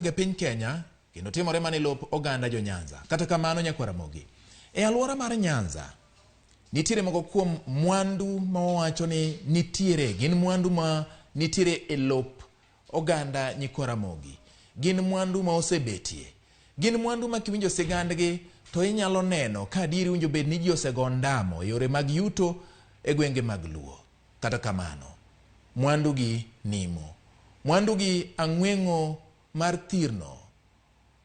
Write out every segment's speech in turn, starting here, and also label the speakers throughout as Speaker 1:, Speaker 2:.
Speaker 1: E piny Kenya kendo timore mana e lop oganda jo Nyanza. Kata kamano nyakwar Ramogi, e alwora mar Nyanza nitiere moko kuom mwandu ma wawacho ni nitiere, gin mwandu ma nitiere e lop oganda nyikwa Ramogi. Gin mwandu ma osebetie. Gin mwandu ma kiwinjo sigandgi to inyalo neno ka adieri winjo bed ni ji osego ndamo e yore mag yuto e gwenge mag Luo. Kata kamano, mwandugi nimo. Mwandugi ang'weng'o mar thirno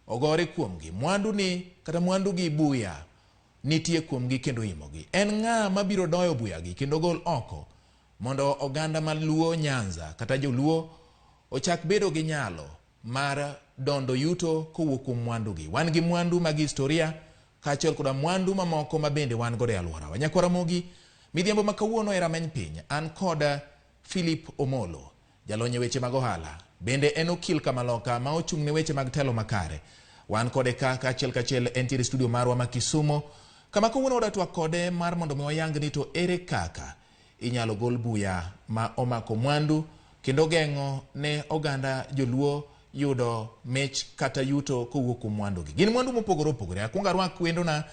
Speaker 1: ogore kuomgi. Mwandu ni kata mwandugi buya nitie kuomgi kendo imogi. En ng'a mabiro doyo buyagi kendo gol oko mondo oganda ma Luo Nyanza kata joluo ochak bedo gi nyalo mar dondo yuto kowuok kuom mwandugi. Wan gi mwandu mag historia kaachiel koda mwandu mamoko ma bende wan godo e alworawa. Nyakwar Ramogi, midhiambo ma kawuono e rameny piny, an kod Philip Omolo, jalony e weche mag ohala. Bende en okil kamaloka ma ochung' ne weche mag telo makare. Wan kode ka kaachiel kachiel entiere studio marwa ma Kisumo, kama kawuono wadwa twak kode mar mondo mi wayang ni to ere kaka inyalo gol buya ma omako mwandu kendo geng'o ne oganda joluo yudo mich kata yuto kowuok kuom mwandugi. Gin mwandu mopogore opogore. Akwongo arwak wendona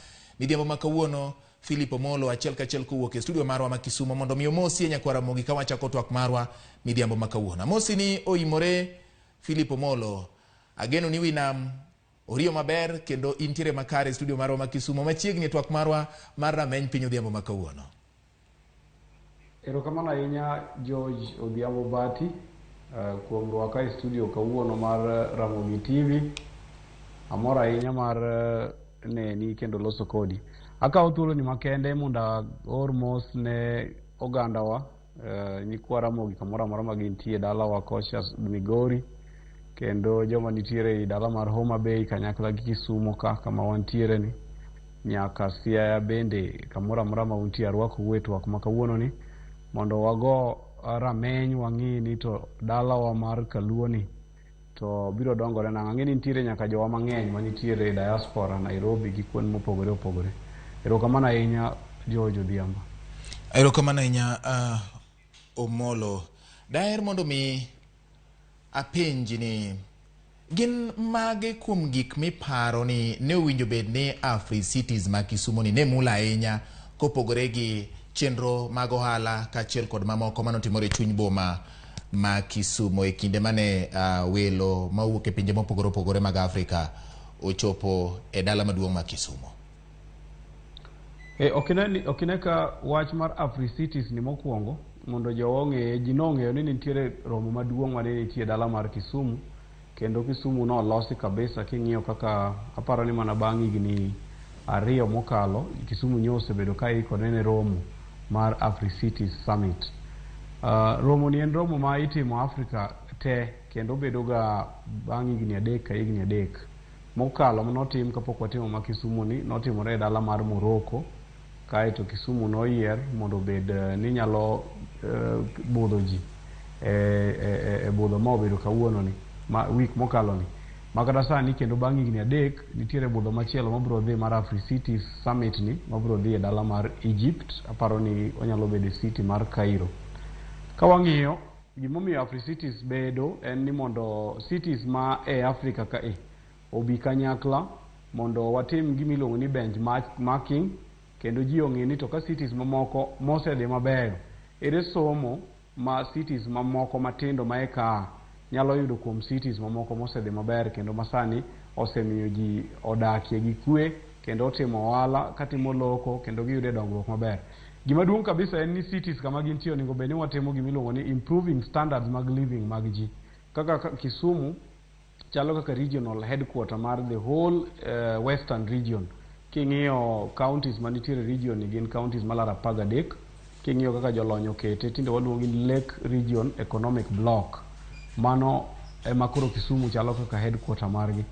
Speaker 1: midhiambo ma kawuono Philip Omolo achiel kachiel kowuok e studio marwa ma Kisumo mondo mi omosie nyakwar Ramogi ka wachako twak marwa midhiambo ma kawuono. Amosi ni oimore Philip Omolo. Ageno ni wi nam oriyo maber kendo intiere makare e studio marwa ma Kisumo machiegni e twak marwa mar rameny piny odhiambo ma kawuono.
Speaker 2: Erokamano ahinya George Odhiambo Bati kuom rwaka e studio kawuono mar Ramogi TV. Amor ahinya mar neni kendo loso kodi. Akawo thuoloni makende mondo aor mos ne ogandawa nyikwa Ramogi kamoro amora ma gintie dalawa kocha Migori kendo joma nitiere ei dala mar Homa Bay kanyakla gi Kisumo ka kama wantiere ni nyaka Siaya bende kamoro amora ma untie arwakou e twak ma kawuono ni mondo wago rameny wang'i ni to dalawa mar Kaluo ni to biro dongore nang'o. Ang'e ni nitiere nyaka jowa mang'eny manitiere e diaspora Nairobi gi kuonde mopogore opogore. Erokamano ahinya George Odhiambo.
Speaker 1: Erokamano ahinya Omolo. Daher mondo mi apenji ni gin mage kuom gik miparo ni ne owinjo bed ni Africities ma Kisumo ni ne mulo ahinya kopogore gi chenro mag ohala kaachiel kod mamoko manotimore e chuny boma ma Kisumo e kinde mane welo mawuok e pinje mopogore opogore mag Afrika ochopo e dala maduong' ma Kisumo?
Speaker 2: Ok ine ka wach mar Africities ni mokwongo mondo jowa ong'eye, ji nong'eyo ni nitiere romo maduong' mane nitie e dala mar Kisumu kendo Kisumu nolosi kabisa king'iyo kaka aparo ni mana bang' higni 2 mokalo Kisumu nyo osebedo ka ikore ne romo mar Africities Summit. Romo ni en romo ma itimo Afrika te kendo obedo ga bang' higni 3 ka higni 3. Mokalo manotim kapok watimo ma Kisumu ni notimore e dala mar Morocco kaeto Kisumu noyier mondo obed ni nyalo budho ji e budho ma obedo kawuono ni ma week mokalo ni. Ma kata sani kendo bang' higni 3 nitiere budho machielo mabiro dhi mar Africities Summit ni mabiro dhi e dala mar Egypt aparo ni onyalo bedo e city mar Cairo. Ka wang'iyo gimomiyo Africities bedo en ni mondo cities ma e Africa ka e obi kanyakla mondo watim gima iluongo ni benchmarking kendo ji ong'e ni to ka cities mamoko mosedhi mabeyo ere somo ma cities mamoko matindo ma eka nyalo yudo kuom cities mamoko mosedhi maber kendo masani osemiyo ji odakie gi kwe kendo otimo ohala katimo loko kendo giyude dongruok maber. Gima duong' kabisa en ni cities kama gintie onego bed ni watimo gima iluongo ni improving standards mag living mag ji. Kaka Kisumu chalo kaka regional headquarter mar the whole western region. King'iyo counties manitiere region ni gin counties malaro 13. King'iyo kaka jolony okete tinde waluongo ni Lake Region Economic Block. Mano ema koro Kisumu chalo kaka headquarter margi.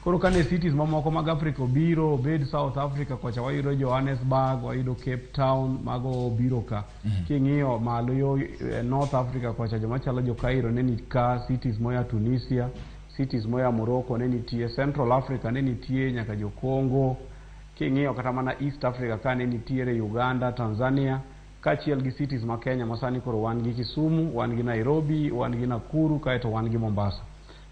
Speaker 2: Koro kane cities mamoko mag Africa obiro, obed South Africa kocha wayudo Johannesburg, wayudo Cape Town, mago obiro ka. King'iyo malo yo North Africa kocha joma chalo jo Cairo ne ni ka, cities moya Tunisia, cities moya Morocco ne nitie, Central Africa ne nitie nyaka jo Congo. King'iyo kata mana East Africa ka ne nitiere Uganda, Tanzania, kaachiel gi cities ma Kenya ma sani koro wan gi Kisumu, wan gi Nairobi, wan gi Nakuru kaeto wan gi Mombasa.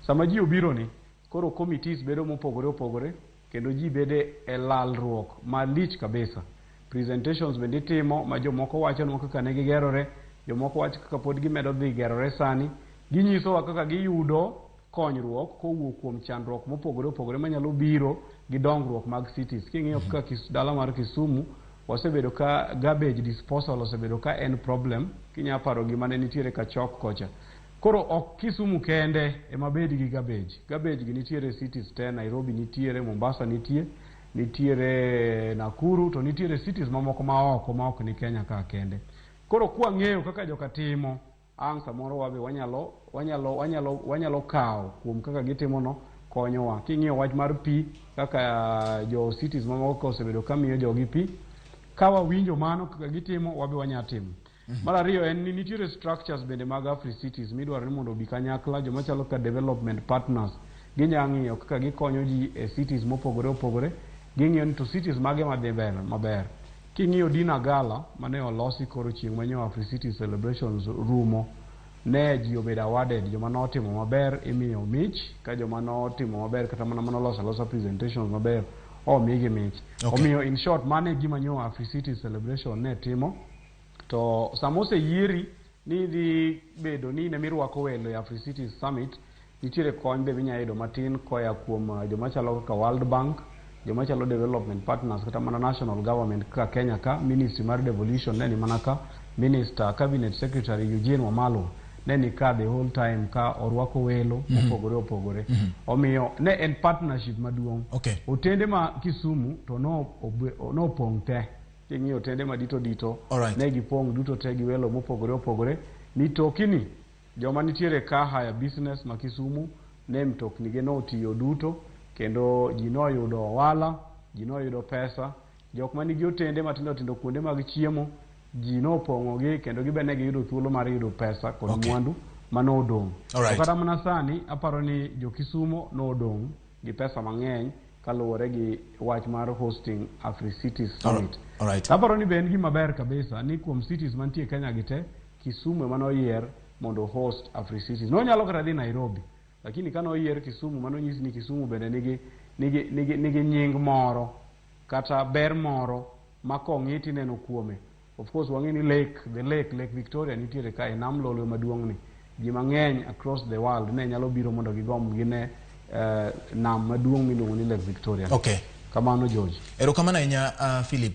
Speaker 2: Sama ji obiro ni, Koro committees bedo mopogore opogore kendo ji bede e lalruok malich kabisa. Presentations bende itimo ma jomoko wachonwa kaka ne gigerore, jomoko wacho kaka pod gimedo dhi gerore sani. Ginyisowa kaka giyudo konyruok kowuok kuom chandruok mopogore opogore manyalo biro gi dongruok mag cities. King'iyo kaka dala mar Kisumu wasebedo ka garbage disposal osebedo ka en problem, kinya paro gima ne nitiere Kachok kocha. Koro ok Kisumu kende ema bed gi garbage. Garbage gi nitiere cities te, Nairobi nitiere, Mombasa nitie, nitiere Nakuru, to nitiere cities mamoko ma oko ma ok ni Kenya ka kende. Koro kwang'eyo kaka joka timo, ang' samoro wabe wanyalo kawo kuom kaka gitimo no konyowa. King'iyo wach mar pi, kaka jo cities mamoko ka osebedo ka miyo jogi pi, ka wawinjo mano kaka gitimo, wabe wanya timo. Mar ariyo en ni nitiere structures bende mag Africities midwaro ni mondo obi kanyakla, joma chalo kaka development partners ginya ng'iyo kaka gikonyo ji e cities mopogore opogore, ging'iyo ni to cities mage madhi maber. King'iyo Dina Gala mane olosi koro chieng' manyo Africities celebrations rumo, ne ji obedo awarded, joma notimo maber imiyo mich, ka joma notimo maber kata mana manoloso alosa presentations maber omigi mich. Omiyo in short, mano e gima nyo Africities celebration ne timo. To sama oseyieri ni idhi bedo ni in ema irwako welo e Africities Summit, nitiere kony be minya yudo matin koya kuom joma chalo kaka World Bank, joma chalo development partners, kata mana national government kaka Kenya ka, Ministry mar Devolution ne ni mana ka, Minister, Cabinet Secretary Eugene Wamalwa ne ni ka the whole time ka orwako welo mopogore opogore. Omiyo ne en partnership maduong'. Otende ma Kisumu to nopong' te. King'iyo otende madito dito, ne gipong' duto te gi welo mopogore opogore. Mitokini, joma nitiere ka hire business ma Kisumu, ne mtokni gi notiyo duto, kendo ji noyudo ohala, ji noyudo pesa. Jok manigi otende matindo tindo kuonde mag chiemo, ji nopong'o gi kendo gibe ne giyudo thuolo mar yudo pesa kod mwandu manodong'. To kata mana sani, aparo ni jo Kisumo nodong' gi pesa mang'eny kaluwore gi wach mar hosting Africities Summit. Aparo ni be en gima ber kabisa ni kuom cities mantie Kenya gi te, Kisumu ema noyier mondo host Africities. Nonyalo kata dhi Nairobi, lakini ka noyier Kisumu, mano nyisi ni Kisumu bende nigi nying moro kata ber moro ma kong'i tineno kuome. Of course wang'e ni Lake Victoria nitiere ka e nam Lolwe maduong' ni. Ji mang'eny across the world ne nyalo biro mondo gigomb gine nam maduong' miluongo ni Lake Victoria. Kamano George.
Speaker 1: Erokamano ahinya Philip.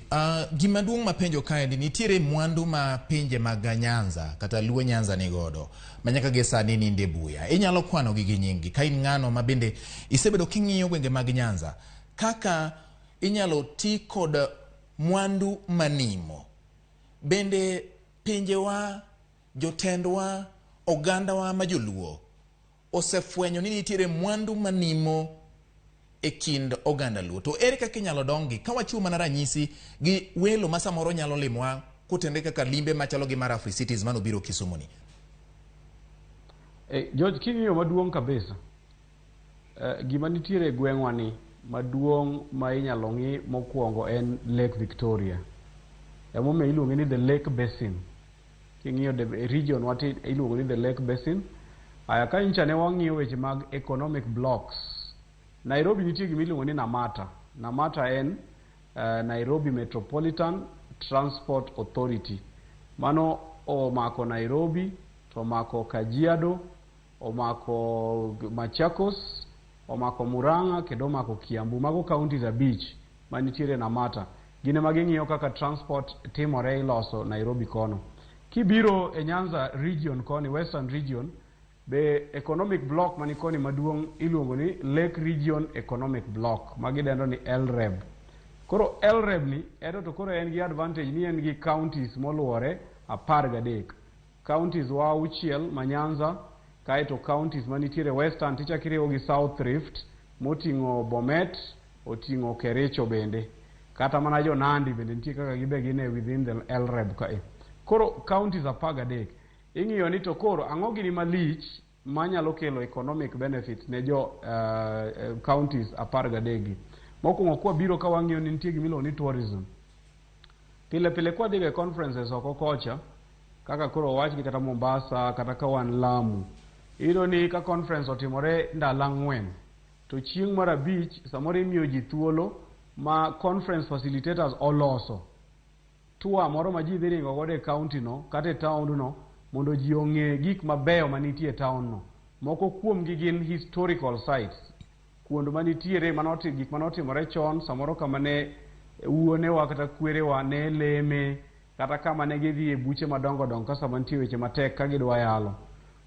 Speaker 1: Gima duong' mapenjo kaendi, nitiere mwandu ma pinje mag Nyanza kata Luo Nyanza ni godo ma nyaka gi sani ninde buya. Inyalo kwano gi gi nying gi ka in ng'ano ma bende isebedo king'iyo gwenge mag Nyanza kaka inyalo ti kod mwandu manimo. Bende pinjewa, jotendwa, ogandawa ma joluo osefwenyo ni nitiere mwandu manimo e kind oganda Luo. To ere kaka inyalo donggi? Ka wachiwo mana ranyisi gi welo ma samoro nyalo limowa kotenore kaka limbe machalo gi mar Africities manobiro Kisumu ni.
Speaker 2: George, king'iyo maduong' kabisa, gima nitiere e gweng'wa ni maduong' ma inyalo ng'i mokwongo en Lake Victoria. Emomiyo iluonge ni the Lake Basin. King'iyo the region wati iluongo ni the Lake Basin. Aya, ka nyocha ne wang'iyo weche mag economic blocks, Nairobi nitie gima iluongo ni Namata. Namata en Nairobi Metropolitan Transport Authority. Mano omako Nairobi, to omako Kajiado, omako Machakos, omako Murang'a kendo omako Kiambu. Mago counties 5 manitiere Namata. Gin ema ging'iyo kaka transport timore iloso Nairobi kono. Kibiro e Nyanza region koni, Western region, be economic block mani koni maduong' iluongo ni Lake Region Economic Block, ma gidendo ni LREB. Koro LREB ni, ero to koro en gi advantage ni en gi counties moluore 13. Counties wa 6 ma Nyanza, kaeto counties manitiere Western tichak iriwo gi South Rift moting'o Bomet, oting'o Kericho bende. Kata mana jo Nandi bende nitie kaka gibe gin e within the LREB kae. Koro counties 13. Ing'iyo ni to koro ang'o gini malich manyalo kelo economic benefits ne jo counties 13 gi. Mokwongo kwa biro ka wang'iyo ni nitie gima iluongo ni tourism. Pile pile kwa dhi e conferences oko kocha, kaka koro owach gi kata Mombasa, kata ka wan Lamu, iyudo ni ka conference otimore ndalo 4, To chieng' mar abich samoro imiyo ji thuolo ma conference facilitators oloso tour moro ma ji dhi ringo godo e county no kata e town no mondo ji ong'e gik mabeyo manitie e town no. Moko kuomgi gin historical sites, kuond manitiere manoti, gik manotimore chon, samoro kama ne wuonewa kata kwerewa ne leme, kata kama ne gidhi e buche madongo dongo ka sama nitie weche matek ka gidwa yalo.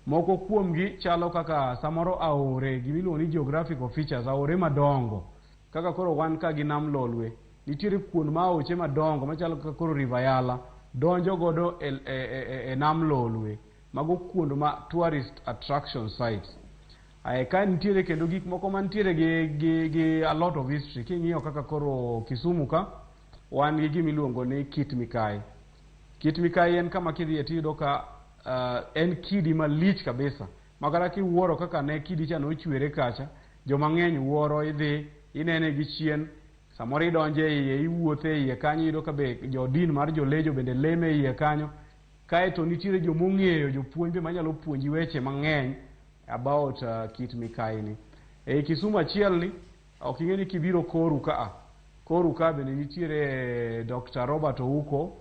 Speaker 2: Moko kuomgi chalo kaka samoro aore, gimiluongo ni geographical features, aore madongo. Kaka koro wan ka gi Nam Lolwe, nitiere kuond ma aoche madongo machalo kaka koro River Yala donjo godo e Nam Lolwe. Mago kuond ma tourist attraction sites. Ae ka nitiere kendo gik moko mantiere gi a lot of history. King'iyo kaka koro Kisumu ka, wan gi gima iluongo ni Kit Mikayi. Kit Mikayi en kama kidhiye tiyudo ka en kidi malich kabisa. Ma kata kiwuoro kaka ne kidi cha nochwere kacha, joma ng'eny wuoro idhi, inene gi chien, samoro idonjo e iye, iwuotho e iye kanyo, iyudo ka be jo din mar jolejo bende leme e iye kanyo. Kaeto nitiere jomong'eyo, jopuonj be manyalo puonji weche mang'eny about Kit Mikayi ni. Ei Kisumu achiel ni, ok ing'e ni kibiro Koru kaa, Koru ka bende nitiere Dr. Robert Ouko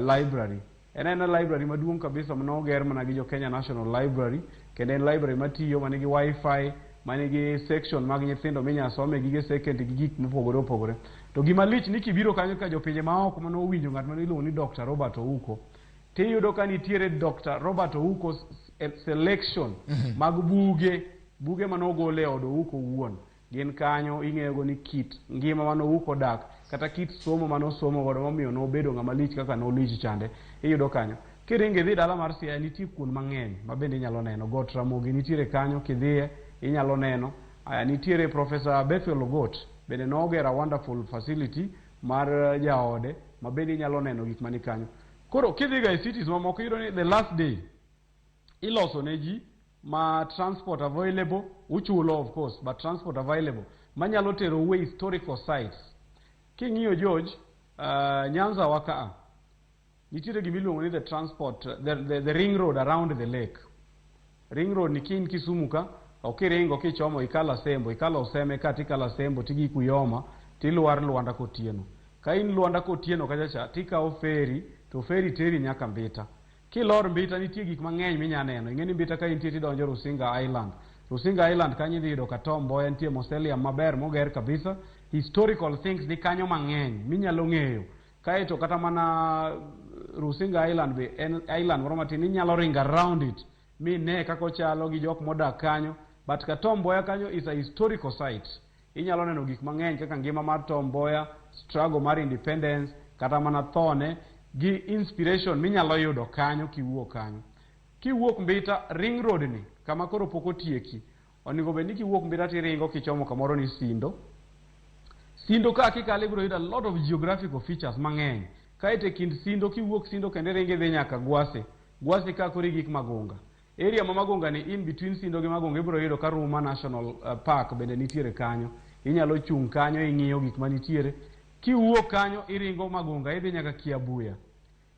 Speaker 2: Library. En aena library maduong' kabisa manoger mana gi jo Kenya National Library, kendo en library matiyo manigi wifi, manigi section mag nyithindo minyalo some gige secondary gi gik mopogore opogore. To gima lich ni kibiro kanyo ka jopinje maoko manowinjo ng'at mane iluongo ni Dr. Robert Ouko, tiyudo ka nitiere Dr. Robert Ouko selection mag buge, buge manogol e od Ouko owuon. Gin kanyo ing'eyogo ni kit ngima mane Ouko odak kata kit somo mane osomo godo momiyo nobedo ng'ama lich kaka nolich chande iyudo kanyo. Kiringo idhi dala mar Siaya nitie kuond mang'eny ma bende inyalo neno. Got Ramogi nitiere kanyo kidhiye inyalo neno. Aya nitiere Professor Bethuel Ogot bende nogero a wonderful facility mar jaode ma bende inyalo neno gik mani kanyo. Koro kidhiga e cities mamoko iyudo ni the last day iloso ne ji ma transport available, uchulo of course, but transport available manyalo terou e historical sites. King'iyo George, Nyanza wa kaa, nitiere gima iluongo ni the transport, the ring road around the lake. Ring road ni kin Kisumu ka, ok iringo kichomo ikalo Asembo, ikalo Oseme ka tikalo Asembo tigik Uyoma, tilwar Lwanda Kotieno. Ka in Lwanda Kotieno kacha cha, tikawo ferry, to ferry teri nyaka Mbita. Kilor Mbita nitie gik mang'eny minya neno. Ing'e ni Mbita ka intie tidonjo Rusinga Island. Rusinga Island kanyo idhi yudo ka Tom Mboya nitie mausoleum maber moger kabisa. Historical things ni kanyo mang'eny minyalo ng'eyo. Kaeto kata mana Rusinga Island be en island moro matin inyalo ringo around it mine kaka ochalo gi jok modak kanyo. But ka Tom Mboya kanyo is a historical site. Inyalo neno gik mang'eny kaka ngima mar Tom Mboya, struggle mar independence, kata mana thone, gi inspiration minyalo yudo kanyo kiwuok kanyo. Kiwuok Mbita, ring road ni, kama koro pok otieki, onego bed ni kiwuok Mbita tiringo kichomo kamoro ni Sindo. Sindo ka kikalo ibiro yudo a lot of geographical features mang'eny. Kaeto e kind Sindo, kiwuok Sindo kendo iringo idhi nyaka Gwase. Gwase ka koro igik Magunga. Area ma Magunga ni in between Sindo gi Magunga ibiro yudo ka Ruma National Park bende nitiere kanyo. Inyalo chung' kanyo ing'iyo gik manitiere. Kiwuok kanyo iringo Magunga idhi nyaka Kiabuya.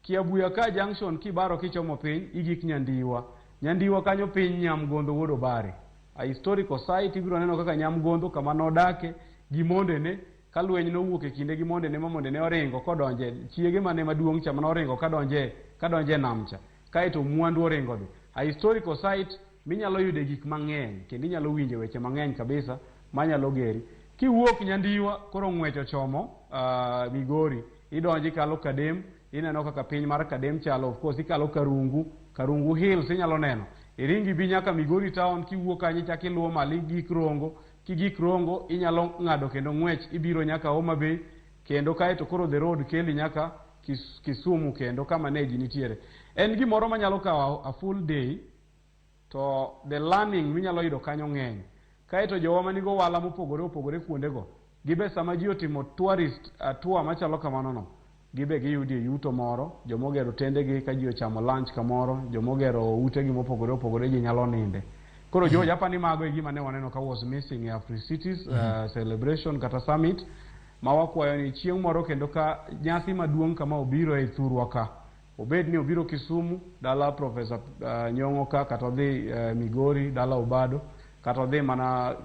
Speaker 2: Kiabuya ka junction kibaro kichomo piny igik Nyandiwa. Nyandiwa kanyo piny Nyamgondho wuod Obare. A historical site ibiro neno kaka Nyamgondho kama nodake gi mondene ka lweny nowuok e kinde gi mondene ma mondene oringo kodonje chiege mane maduong' cha mane oringo kadonje nam cha. Kaeto mwandu oringo dhi. A historical site minyalo yude gik mang'eny kendo inyalo winjo weche mang'eny kabisa manyalo geri. Kiwuok Nyandiwa koro ng'wech ochomo Migori, idonjo ikalo Kadem, ineno kaka piny mar Kadem chalo, of course ikalo Karungu, Karungu Hills inyalo neno. Iringi bi nyaka Migori town, kiwuok kanyo ichako iluwo malo igik Rongo, kigik Rongo inyalo ng'ado kendo ng'wech ibiro nyaka Homa Bay, kendo kaeto koro the road keli nyaka Kisumu kendo kama ne ji nitiere. En gimoro manyalo kawo a full day, to the learning minyalo yudo kanyo ng'eny. Kaeto jowa manigo ohala mopogore opogore kuondego, gibe sama ji otimo tourist tour machalo kamano no, gibe giyudie yuto moro, jomogero tendegi ka ji ochamo lunch kamoro, jomogero utegi mopogore opogore ji nyalo ninde. Koro George, apa ni mago e gima ne waneno ka was missing e Africities celebration kata summit, ma wakwayo ni chieng' moro kendo ka nyasi maduong' kama obiro e thurwa ka, obed ni obiro Kisumu, dala Professor Nyong'o ka, kata odhi Migori, dala Obado, kata odhi mana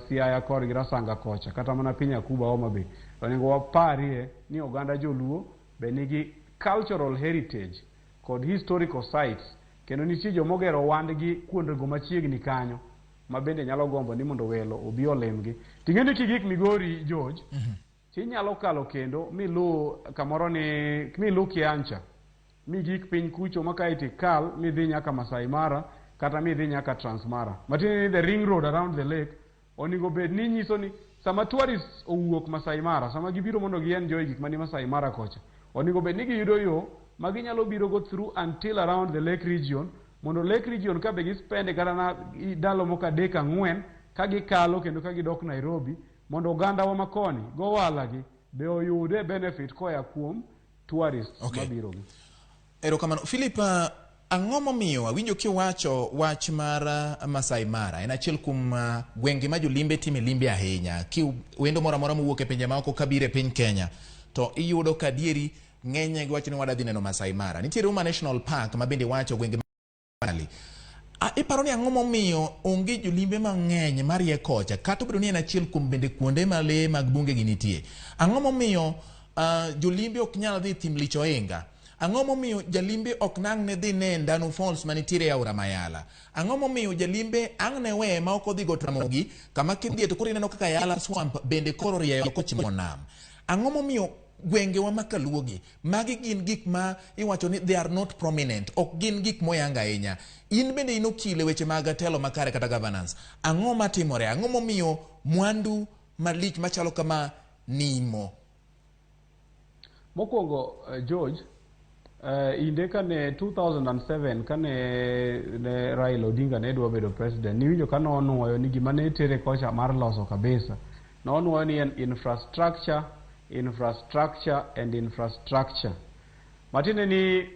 Speaker 2: Siaya korgi Rasanga kocha, kata mana piny Akuba Homa Bay, to onego waparie ni oganda joluo be nigi cultural heritage kod historical sites, kendo nitie jomogero wandgi kuondego machiegni kanyo ma bende nyalo gombo ni mondo welo obi olimgi. Ting'e ni kigik Migori, George, tinyalo kalo kendo miluw kamoro ni miluw Kiancha migik piny kucho ma kae tikal midhi nyaka Masai Mara kata midhi nyaka Transmara. Matiende ni the ring road around the lake onego bed ni nyiso ni sama tourists owuok Masai Mara, sama gibiro mondo gi enjoy gik mani Masai Mara kocha, onego bed ni giyudo yo ma ginyalo biro go through until around the lake region, mondo lake region ka be gispende kata na ndalo moko 3 4 ka gikalo kendo ka gidok Nairobi, mondo oganda wa makoni go ohala gi be oyude benefit koya kuom tourists mabiro gi.
Speaker 1: Erokamano. Philip, ang'o momiyo awinjo kiwacho wach mar Masai Mara en achiel kuom gwenge ma jolimbe time limbe ahinya. Ki wendo moro amora mowuok e pinje maoko kabiro e piny Kenya to iyudo ka adieri ng'enyne giwacho ni wadhi neno Masai Mara. Nitiere Uma National Park ma bende wacho gwenge mali. Iparo ni ang'o momiyo onge jolimbe mang'eny marie kocha kata obedo ni en achiel kuom bende kuonde ma lee mag bunge gi nitie? Ang'o momiyo jolimbe ok nyal dhi thim Lich Ohinga? Ang'o momiyo jalimbe ok nang' ne dhi ne Ndanu Falls manitiere e aora Mayala? Ang'o momiyo jalimbe ang' ne we ma ok odhi Got Ramogi kama kidhiye to koro ineno kaka Yala Swamp bende koro rieyo kochimo nam? Ang'o momiyo gwengewa ma kaluogi magi gin gik ma iwacho ni they are not prominent, ok gin gik moyang ahinya? In bende in okil e weche mag telo makare kata governance. Ang'o matimore? Ang'o momiyo mwandu malich machalo kama nimo?
Speaker 2: Mokwongo, George, inde kane 2007 kane ne Raila Odinga ne dwa bedo president, niwinjo ka nonuoyo ni gima ne tere kocha mar loso kabisa, nonuoyo ni en infrastructure, infrastructure and infrastructure. Matiende ni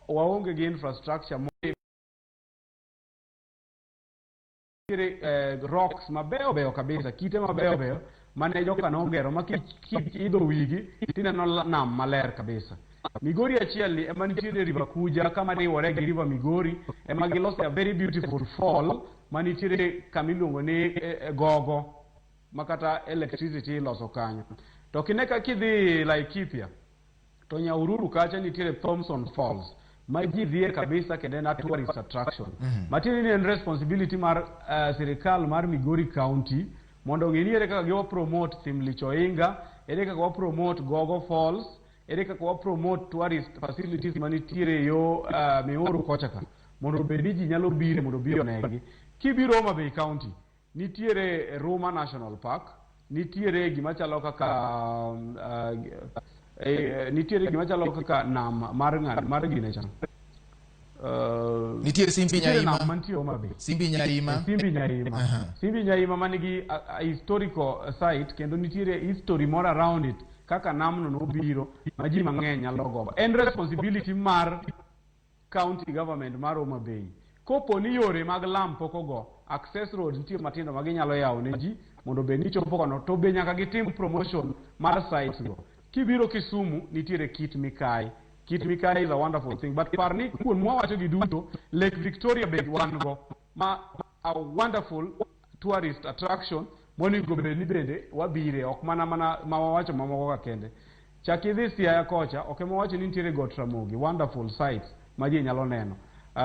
Speaker 2: waonge gi infrastructure nitiere rocks mabeyo beyo kabisa, kite mabeyo beyo mane joka nogero ma kiidho wigi tineno nam maler kabisa. Migori achiel ni ema nitiere River Kuja kama riwore gi River Migori, ema giloso a very beautiful fall manitiere kama iluongo ni Gogo ma kata electricity iloso kanyo. To kine ka kidhi Laikipia to Nyahururu kacha nitiere Thompson Falls ma ji dhiye kabisa kendo en a tourist attraction. Matiende ni en responsibility mar sirikal mar Migori County mondo ong'e ni ere kaka giwa promote Thim Lich Ohinga, ere kaka wa promote Gogo Falls, ere kaka wa promote tourist facilities manitiere yo Miuru kocha ka, mondo obed ni ji nyalo bire mondo obi onegi. Kibiro Homa Bay County, nitiere Ruma National Park, nitiere gima chalo kaka nitiere gima chalo kaka nam mar ng'ad mar gine cha.
Speaker 1: Nitiere Simbi
Speaker 2: Nyaima. Nam mantie Homa Bay.
Speaker 1: Simbi Nyaima.
Speaker 2: Simbi Nyaima. Simbi Nyaima manigi a historical site kendo nitiere history more around it kaka namno nobiro ma ji mang'eny nyalo gombo. En responsibility mar county government mar Homa Bay. Kopo ni yore mag lam pok ogo, access road nitie matindo ma ginyalo yawo ne ji mondo bed ni chopo kono, to be nyaka gitim promotion mar sites go. Kibiro Kisumu nitiere Kit Mikayi. Kit Mikayi is a wonderful thing, but par ni kuon mwawacho gi duto, Lake Victoria be wan go ma a wonderful tourist attraction monego bed ni bende wabire, ok mana mana ma wawacho mamoko ka kende. Chak idhi Siaya kocha, ok ema wacho ni nitiere Got Ramogi, wonderful sites ma ji nyalo neno.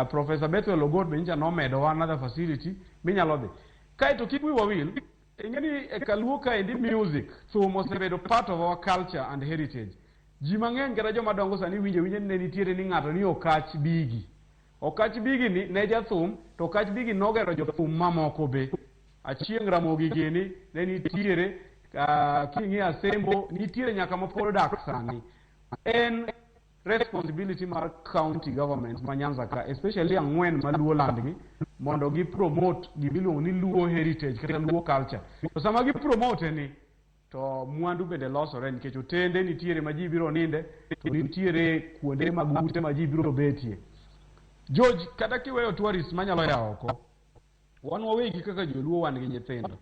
Speaker 2: Professor Bethwel Ogot be nyicha nomedowa another facility minyalo dhi. Kaeto kik wiwa wil, ing'e ni e kaluo kaendi music, thum osebedo part of our culture and heritage. Ji mang'eny kata joma dongo sani winjo winjo ni ne nitiere ni ng'ato ni Okach Bigi. Okach Bigi ni ne jathum, to Okach Bigi nogero jothum mamoko be. Achieng' Ramogi gini ne nitiere, king'iyo Asembo nitiere nyaka ma pod odak sani. En responsibility mar county government ma Nyanza ka, especially ang'wen ma Luo land gi, mondo gi promote gimiluongo ni Luo heritage kata Luo culture. To sama gi promote ni, to mwandu bende losore nikech otende nitiere ma ji biro ninde, to nitiere kuonde mag ute ma ji biro betie. George, kata kiweyo tourist manyalo ya oko, wan wawegi kaka joluo wan gi nyithindo,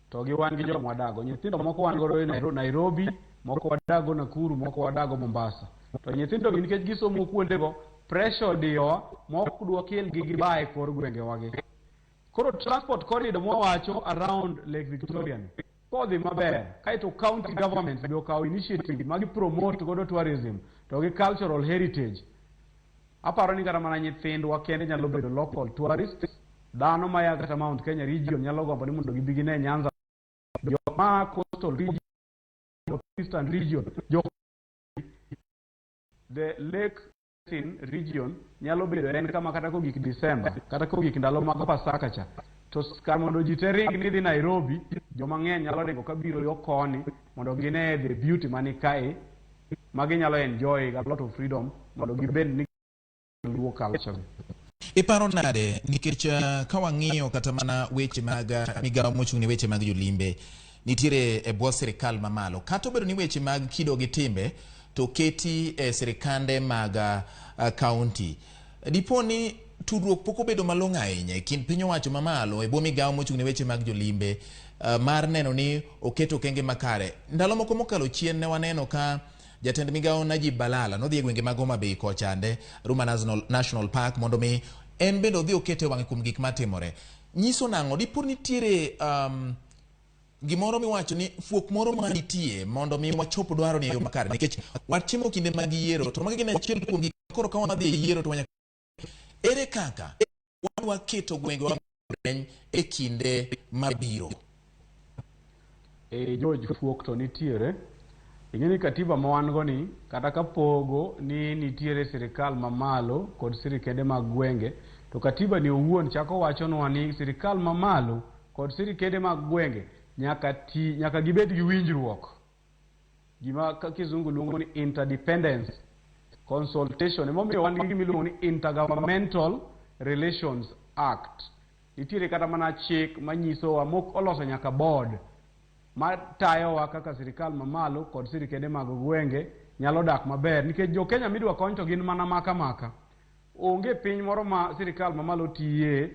Speaker 2: to gi wan gi joma wadago. Nyithindo moko wan godo e Nairobi, moko wadago Nakuru, moko wadago Mombasa. To nyithindo gi nikech gisomo kuondego, pressure odiyowa ma ok dwa kelgi giba e kor gwengewa gi. Koro transport corridor mwawacho around Lake Victoria ni kodhi maber, kaeto county governments be okawo initiative magi promote godo tourism to gi cultural heritage, aparo ni kata mana nyithindwa kende nyalo bedo local tourists. Dhano maya kata Mount Kenya region nyalo gombo ni mondo gibi gine Nyanza, joma coastal region, eastern region, jo the lake basin region nyalo bedo en kama kata kogik December, kata kogik ndalo mag Pasaka cha, to kar mondo ji te ring ni dhi Nairobi, joma ng'eny nyalo ringo kabiro yo koni mondo gine the beauty mani kae, ma ginyalo enjoy a lot of freedom mondo gibed ni Luo culture.
Speaker 1: Iparo nade nikech ka wang'iyo kata mana weche mag migawo mochung' ne weche mag jolimbe nitiere e bwo sirikal mamalo, kata obedo ni weche mag kido gi timbe to keti e sirikande mag kaunti, dipo ni tudruok pok obedo malong'o ahinya e kind piny owacho mamalo e bwo migawo mochung' ne weche mag jolimbe mar neno ni oketo okenge makare. Ndalo moko mokalo chien ne waneno ka jatend migawo Najib Balala nodhi e gwenge mag Homa Bay kochande Ruma National Park mondo mi en bende odhi okete wang'e kuom gik matimore. Nyiso nang'o? Dipo nitiere gimoro miwacho ni fuok moro manitie mondo mi wachop dwaro ni e yo makare, nikech watimo kinde mag yiero to magi gin achiel kuom gik koro ka wadhi e yiero to wanyaka ere kaka wadwa keto gwengewa e kinde mabiro?
Speaker 2: E George, fuok to nitiere. Ing'e ni katiba ma wan go ni kata ka pogo ni nitiere sirikal mamalo kod sirikende mag gwenge, to katiba ni owuon chako wachonwa ni sirikal mamalo kod sirikende mag gwenge nyaka ti, nyaka gibed gi winjruok, gima ka kizungu luongo ni interdependence consultation. Emomiyo wan gi gima iluongo ni Intergovernmental Relations Act. Nitiere kata mana chik manyisowa mok oloso nyaka board matayowa kaka sirikal mamalo kod sirikende mag gwenge nyalo dak maber, nikech jo Kenya midwa kony to gin mana maka maka. Onge piny moro ma sirikal mamalo tiye.